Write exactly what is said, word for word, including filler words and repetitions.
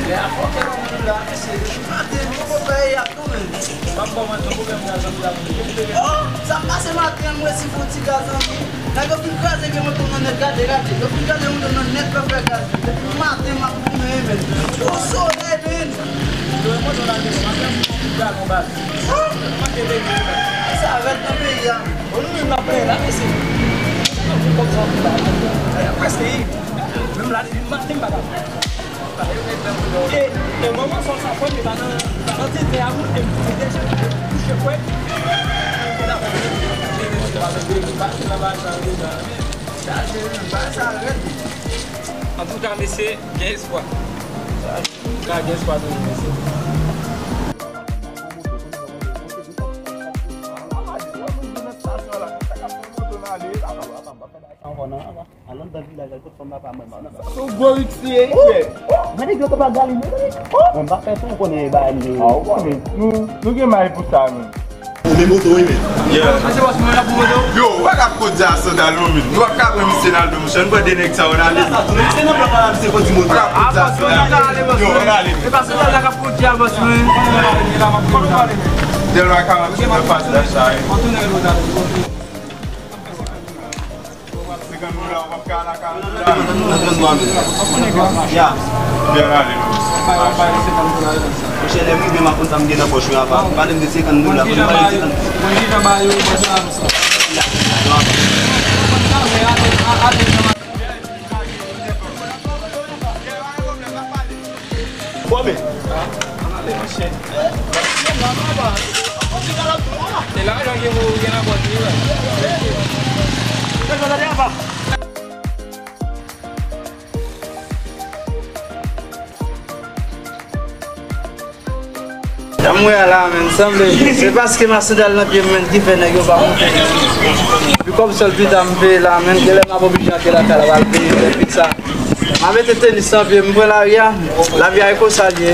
Lè a fòkè nan moun la, mesye, depi maten, m poko fè yap non, men. Ban m kòmanse, yon pwoblèm gaz anpil la, men. Oh, sa pase maten an, m resi fè yon ti gaz anpil. Nèg yo fin kraze gen moto m nan nèt, gade, gade. Yo fin kraze moto m nan nèt, fè fè gaz. Depi maten, m ap goumen, men. Yon solèy, men. Yo, moto la, men, maten, m ap gaz anba. Oh, manke peyi, men. Sa rèd nan peyi a. Bon, nou menm n ap plenyen la, mesye. Sa nan fè kòb sa anpil la. Prèske, menm la, depi maten, m pa ka fè. E, e manman sòl sa fè m, e pa nan, e pa nan tenten a moute m, se deja kouche kwè. Antouka, mesye, gen espwa. Antouka, gen espwa toujou, mesye. Ankò nan, al anndan vilaj la, kot fanm la pa mwen, man. Sa se yon gwo risk li ye, wi, frè. Gade gwo konpa gali, men. Mwen pa fè tou, ou konnen bagay li. Ah, ou konnen. Nou, nou gen may pou sa, men. Ou men moto, wi, men. Yeah. Yo, ou pa ka koze a sandal, non, men. Nou pa ka pran misye nan al, men, monchè. Nou pran de nèg sa yo, n ale, men. Misye nan plan pa la, misye kondi moto. Ou pa ka koze a sandal. Yo, ann ale, men. Se pa sandal la k ap kondi a, bòs, men. Dèlwa karant, se nan pas la, sa, wi. Senkant dola, w ap ka al a karant dola. Nan tranntwa mil. Ya. Byen ale, non. Monchè, lè m rive, m ap konn sa m gen nan pòch mwen apa. Pale m de senkant dola, pou m pale de senkant dola. Bon, men. E lajan gen pou gen nan pòch li, wi. Sa m wè a la, men, sanble se paske m a sandal nan pye m, men, ki fè nèg yo pa monte. Pi kòb sòl pita m peye la, men, genlè m ap oblije antre lakay la, m al peye, epi sa. M a mete tenis nan pye m, m pran lari a. Lavi a e konsa l ye.